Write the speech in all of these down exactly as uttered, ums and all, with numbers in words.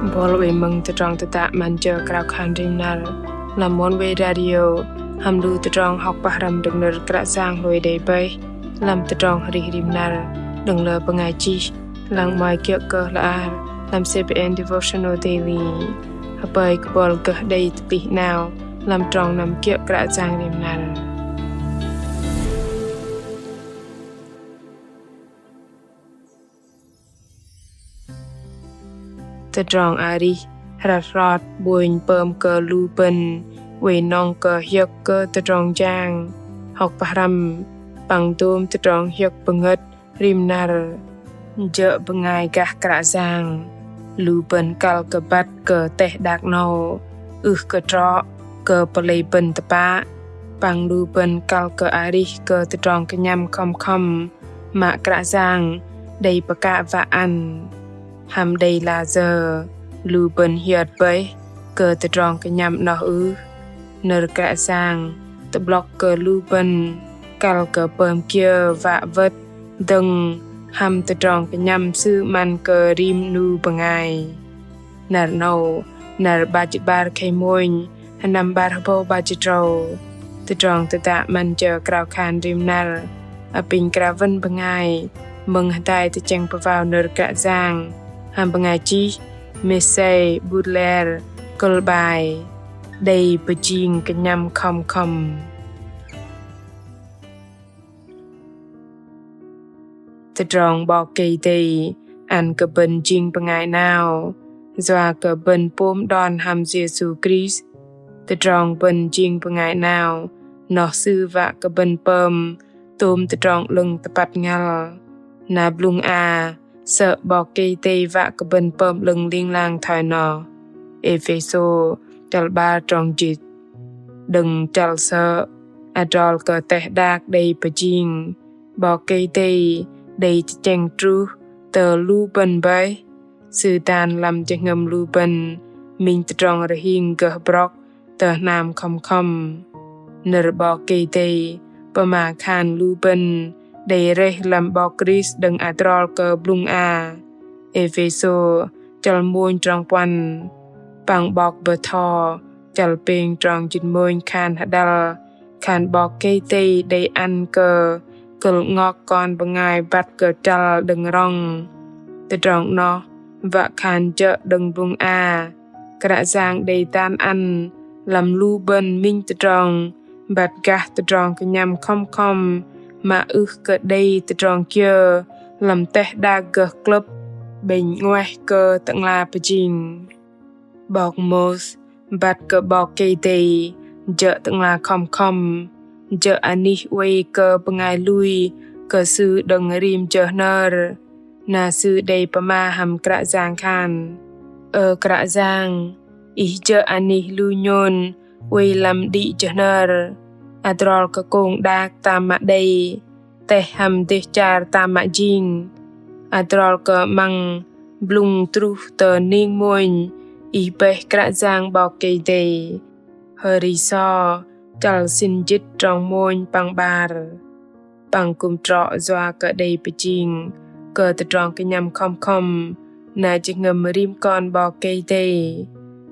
Bol wei mơ̆ng tơdrong tơdă 'Măn Jơ Krao Khan Rim Năr lăm Oneway Radio hăm lu tơdrong hŏk pơhrăm đơ̆ng nơ̆r Kră Yang hlôi đei bơih lăm tơdrong arih rim năr đơ̆ng lơ bơngai chih, lăng 'mơ̆i kiơ̆ kơ hla ar lăm C B N Devotional Daily. Hơpơi kơ bol gơh đei tơplih 'nao lăm trong năm kiơ̆ Kră Yang rim năr. Tơdrong arih hrăt hrot 'bônh pơm kơ lu bơ̆n oei nŏng kơ hiơ̆k kơ tơdrong jang, hŏk pơhrăm păng dôm tơdrong hiơ̆k pơngơ̆t rim năr. Jơ̆ bơngai gah Kră Yang, lu bơ̆n kăl kơ băt kơ teh đak 'nâu ưh kơ trŏ kơ pơlei bơ̆n tơpă, păng lu bơ̆n kăl kơ arih kơ tơdrong kơnhăm khŏm khŏm mă Kră Yang đei pơkă wă ăn. Hăm đei lah sơ̆ lu bơ̆n hiơt bơih kơ tơdrong kơnhăm 'noh ưh? Nơ̆r Kră Yang tơ'blŏk kơ lu bơ̆n kăl kơ pơm kiơ wă wơ̆t dơ̆ng hăm tơdrong kơnhăm Sư 'măn kơ rim 'nu bơngai. Năr 'nâu, năr 'bar jĭt 'bar khei mônh, sơnăm 'bar hơbâu 'bar jĭt tơdrâu. Tơdrong tơdă 'Măn Jơ Krao Khan Rim Năr apinh krao wơ̆n bơngai mơ̆ng hơdai tơchĕng pơwao nơ̆r Kră Yang hăm bơngai chih Macy Butler, kơ̆l 'bai: Đei pơjing kơnhăm khŏm khŏm. Tơdrong 'Bok Kei-Dei ăn kơ bơ̆n jing bơngai 'nao yua kơ bơ̆n pôm đon hăm Yêsu Krist. Tơdrong bơ̆n jing bơngai 'nao noh Sư wă kơ bơ̆n pơm tôm tơdrong 'lơ̆ng tơpăt ngăl. Na blŭng a sơ̆ 'Bok Kei-Dei wă kơ bơ̆n pơm 'lơ̆ng ling lang thoi noh. Êphêsô chăl 'bar trong jĭt. Đơ̆ng chăl sơ̆, adrol kơ teh đak đei pơjing, 'Bok Kei-Dei đei tơchĕng truh tơ lu bơ̆n bơih. Sư dan lăm jơhngơ̆m lu bơ̆n minh tơdrong rơhing gơh brŏk tơ hnam khŏm khŏm. Nơ̆r 'Bok Kei-Dei pơma khan lu bơ̆n đei rơih lăm 'Bok Krist đơ̆ng adrol kơ blŭng a. Êphêsô chăl mônh trong puăn, păng 'bok Bơtho chăl pêng trong jĭt mônh khan hơđăl khan 'Bok Kei-Dei đei ăn kơ kơ̆l 'ngok kon bơngai băt kơ chăl đơ̆ng rŏng. Tơdrong 'noh wă khan jơ̆ đơ̆ng blŭng a, Kră Yang đei dan ăn lăm lu bơ̆n minh tơdrong băt gah tơdrong kơnhăm khŏm khŏm mă ưh kơ đei tơdrong kiơ lăm teh đak gơh klơ̆p 'bĕnh 'nguaih kơ Tơ'ngla pơjing. 'Bok Môis băt kơ 'Bok Kei-Dei jơ̆ Tơ'ngla khŏm khŏm, jơ̆ anih oei kơ bơngai lui kơ Sư đơ̆ng rim jơ hnơr. Na sư đei pơma hăm Kră Yang khan: Ơ Kră Yang, Ih jơ̆ anih lui nhôn oei lăm đĭ jơ hnơr, adrol kơ kông đak tam mă đei, teh hăm dêh char tam mă jing, adrol kơ 'măng blŭng truh tơ ning mônh Ih bơih Kră Yang 'Bok Kei-Dei. Hơri So chăl sĭn jĭt trong mônh păng 'bar. Păng kư̆m trŏ yua kơ đei pơjing kơ tơdrong kơnhăm khŏm khŏm na jơhngơ̆m rim kon 'Bok Kei-Dei.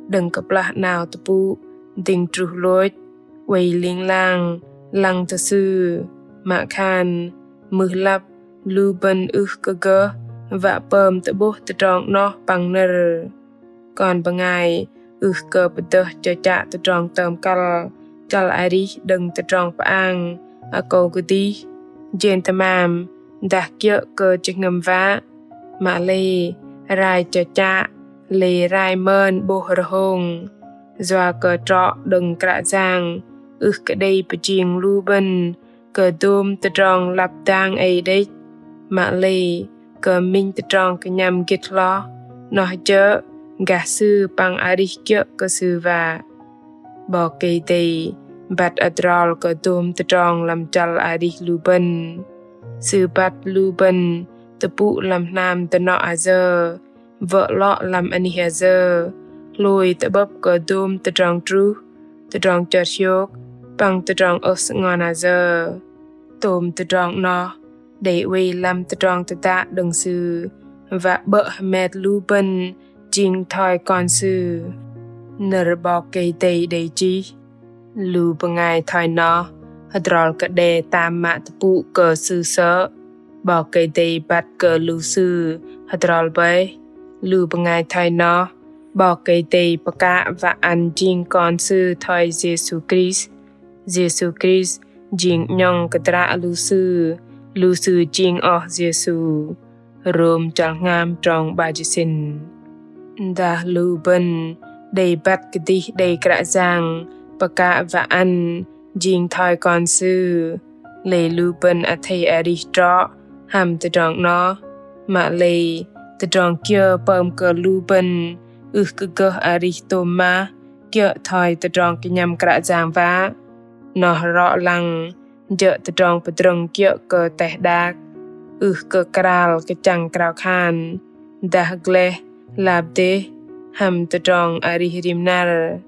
Đơ̆ng kơplah 'nao tơpŭ dĭng truh lôch, oei ling lang lăng tơ Sư, mă khan mưh lăp lu bơ̆n ưh kơ gơh wă pơm tơ'bôh tơdrong 'noh păng nơ̆r. Kon bơngai ưh kơ pơdơh chơchă tơdrong tơm kăl chăl arih đơ̆ng tơdrong pơang akâu kơdih, jên tơmam dah kiơ̆ kơ jơhngơ̆m wă. Mă lei rai chơchă lei rai mơn 'bôh rơhông. Yua kơ trŏ đơ̆ng Kră Yang ưh kơ đei pơjing lu bơ̆n kơ dôm tơdrong lăp dang ei đĕch, mă lei kơ minh tơdrong kơnhăm gĭt hloh, noh jơ̆ gah Sư păng arih kiơ̆ kơ Sư wă. 'Bok Kei-Dei băt adrol kơ dôm tơdrong lăm chăl arih lu bơ̆n. Sư băt lu bơ̆n tơpŭ lăm hnam dơnŏ ayơ, wơ̆ lŏ lăm anih ayơ, hlôi tơ'bơ̆p kơ dôm tơdrong truh, tơdrong chơt hiôk, păng tơdrong ơh sơngon ayơ. Tôm tơdrong 'noh đei oei lăm tơdrong tơdă đơ̆ng Sư wă 'bơ̆ hơmet lu bơ̆n jing thoi Kon Sư. Nơ̆r 'Bok Kei-Dei đei chih: Lu bơngai thoi noh hơdrol kơ đe tam mă tơpŭ kơ sư sơ̆, 'Bok Kei-Dei băt kơ lu sư hơdrol bơih. Lu bơngai thoi noh 'Bok Kei-Dei pơkă wă ăn jing kon sư thoi Yêsu Krist. Yêsu Krist jing 'nhŏng kơdră lu sư, lu sư jing oh Yêsu. Rôm chăl hngam trong 'bar jĭt sĭn. Dah lu bơ̆n đei băt kơdih đei Kră Yang pơkă wă ăn jing thoi kon Sư, lei lu bơ̆n athei arih trŏ hăm tơdrong 'noh. Mă lei tơdrong kiơ pơm kơ lu bơ̆n ưh kơ gơh arih tôm mah kiơ̆ thoi tơdrong kơnhăm Kră Yang wă? Noh rŏ lăng jơ̆ tơdrong pơdrơ̆ng kiơ̆ kơ teh đak, ưh kơ kral kơchăng krao khan, dah gleh lap dêh hăm tơdrong arih rim năr.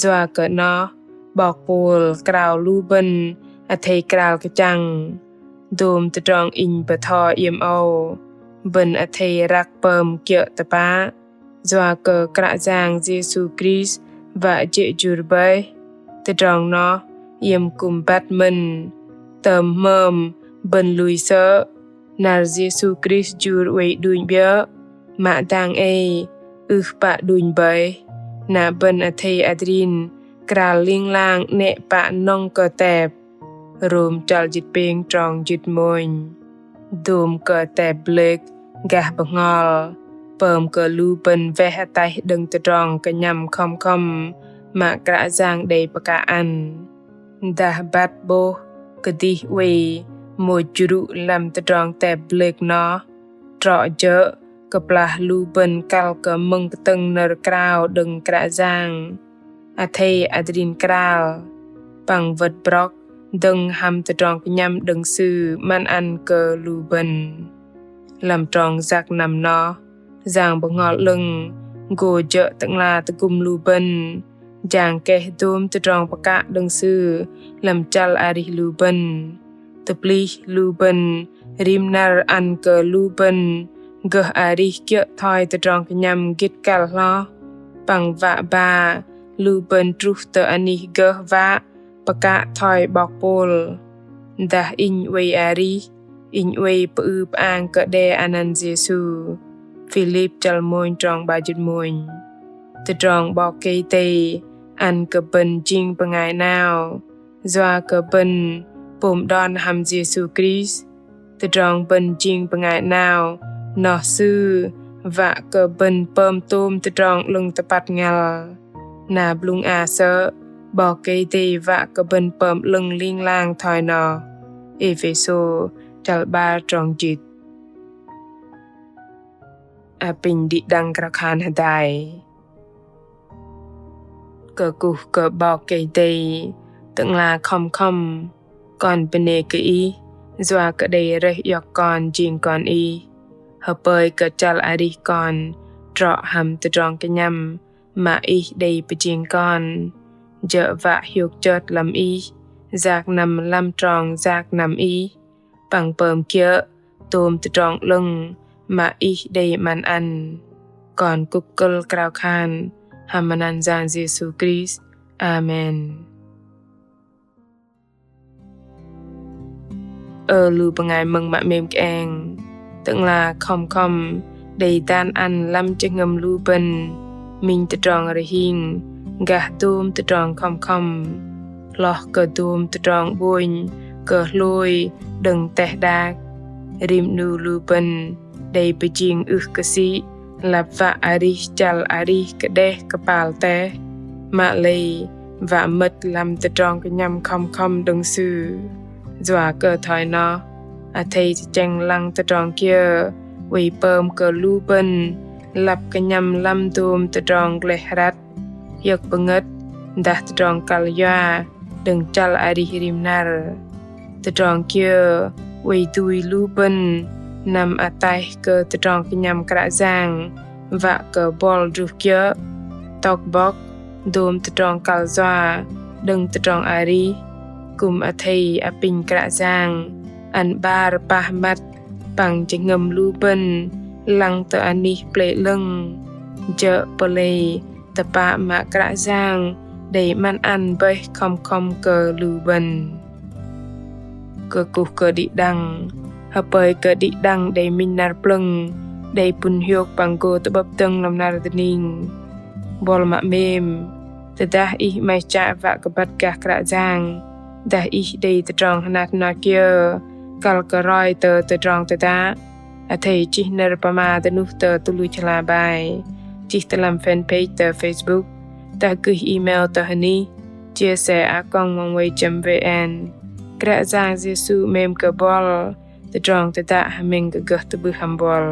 Yua kơ noh 'bok Pôl krao lu bơ̆n athei kral kơchăng. Dôm tơdrong inh bơtho iĕm âu, bơ̆n athei răk pơm kiơ̆ tơpă. Yua kơ Kră Yang Yêsu Krist wă jê̆ jur bơih. Tơdrong noh iĕm kư̆m băt mơ̆n. Tơm hmơm bơ̆n lui sơ̆, năr Yêsu Krist jur oei đunh 'biơ̆, mă dang ei ưh pă đunh bơih. Na bơ̆n athei adrin kral ling lang 'nĕ pă nŏng kơ tep. Rôm chăl jĭt pêng trong jĭt mônh. Dôm kơ tep blek gah bơhngol pơm kơ lu bơ̆n weh ataih đơ̆ng tơdrong kơnhăm khŏm khŏm mă Kră Yang đei pơkă ăn. Dah băt 'bôh kơdih oei môch jrŭ lăm tơdrong tep blek noh, trŏ jơ̆ kơplah lu bơ̆n kăl kơ mơ̆ng kơtơ̆ng nơ̆r krao đơ̆ng Kră Yang, athei adrin kral păng wơ̆t brŏk dơ̆ng hăm tơdrong kơnhăm đơ̆ng Sư 'măn ăn kơ lu bơ̆n. Lăm trong yak năm noh, Yang Bơhngol 'Lơ̆ng gô jơ̆ Tơ'ngla tơgŭm lu bơ̆n jang keh dôm tơdrong pơkă đơ̆ng Sư lăm chăl arih lu bơ̆n. Tơplih lu bơ̆n rim năr ăn kơ lu bơ̆n gơh arih kiơ̆ thoi tơdrong kơnhăm gĭt kăl hloh, păng wă ba lu bơ̆n truh tơ anih gơh wă pơkă thoi 'bok Pôl. Dah inh oei arih, inh oei pơư pơang kơ đe anăn Yêsu. Philip chăl mônh trong 'bar jĭt mônh. Tơdrong 'Bok Kei-Dei ăn kơ bơ̆n jing bơngai 'nao, yua kơ bơ̆n pôm đon hăm Yêsu Krist. Tơdrong bơ̆n jing bơngai 'nao noh Sư wă kơ bơ̆n pơm tôm tơdrong 'lơ̆ng tơpăt ngăl. Na blŭng a sơ̆, 'Bok Kei-Dei wă kơ bơ̆n pơm 'lơ̆ng ling lang thoi noh. Êphêsô chăl 'bar trong jĭt. Apinh đĭ đăng krao khan hơdai. Kơkuh kơ 'Bok Kei-Dei, Tơ'ngla khŏm khŏm, kon bơnê kơ Ih yua kơ đei rơih iŏk kon jing kon Ih. Hơpơi kơ chăl arih kon trŏ hăm tơdrong kơnhăm mă Ih đei pơjing kon. Jơ̆ wă hiôk chơt lăm Ih, yak năm lăm trong yak năm Ih, păng pơm kiơ̆ tôm tơdrong 'lơ̆ng mă Ih đei 'măn ăn. Kon kŭk kơ̆l krao khan hăm anăn Yang Yêsu Krist. Amen. Ơ lu bơngai mơ̆ng mă 'mêm kơeng, Tơ'ngla khŏm khŏm đei dan ăn lăm jơhngơ̆m lu bơ̆n minh tơdrong rơhing gah dôm tơdrong khŏm khŏm, hloh kơ dôm tơdrong 'bônh kơ hlôi đơ̆ng teh đak. Rim 'nu lu bơ̆n đei pơjing ưh kơ sĭ lăp wă arih chăl arih kơdeh kơpal teh, mă lei wă mơ̆t lăm tơdrong kơnhăm khŏm khŏm đơ̆ng Sư. Yua kơ thoi noh, athei tơchĕng lăng tơdrong kiơ oei pơm kơ lu bơ̆n lăp kơnhăm lăm dôm tơdrong gleh hrăt, hiơ̆k pơngơ̆t, dah tơdrong kăl yua đơ̆ng chăl arih rim năr. Tơdrong kiơ oei dui lu bơ̆n năm ataih kơ tơdrong kơnhăm Kră Yang wă kơ bol druh kiơ̆, tŏk bŏk dôm tơdrong kăl yua đơ̆ng tơdrong arih, kư̆m athei apinh Kră Yang ăn 'bar pah măt păng jơhngơ̆m lu bơ̆n lăng tơ anih pơlei 'lơ̆ng. jơ̆ pơlei tơpă mă Kră Yang đei 'măn ăn bơih khŏm khŏm kơ lu bơ̆n. Kơkuh kơ đĭ đăng, hơpơi kơ đĭ đăng đei minh năr plơ̆ng, đei pŭn hiôk păng gô tơ'bơ̆p dơ̆ng lăm năr dơning. Buăl mă 'mêm, tơdah ih 'maih chă wă kơ băt gah Kră Yang, dah ih đei tơdrong hơnat hơnat kiơ, kăl kơ roi tơ tơdrong tơdă, athei chih nơ̆r pơma dơnuh tơ tơluch hla bai, chih tơ lăm fanpage tơ Facebook, dah gơih email tơ hơnih chia sẻ a còng oneway chấm vn. Kră Yang Yêsu 'mêm kơ buăl, tơdrong tơdă hơmĕng kơ gơh tơ'bưh hăm buăl.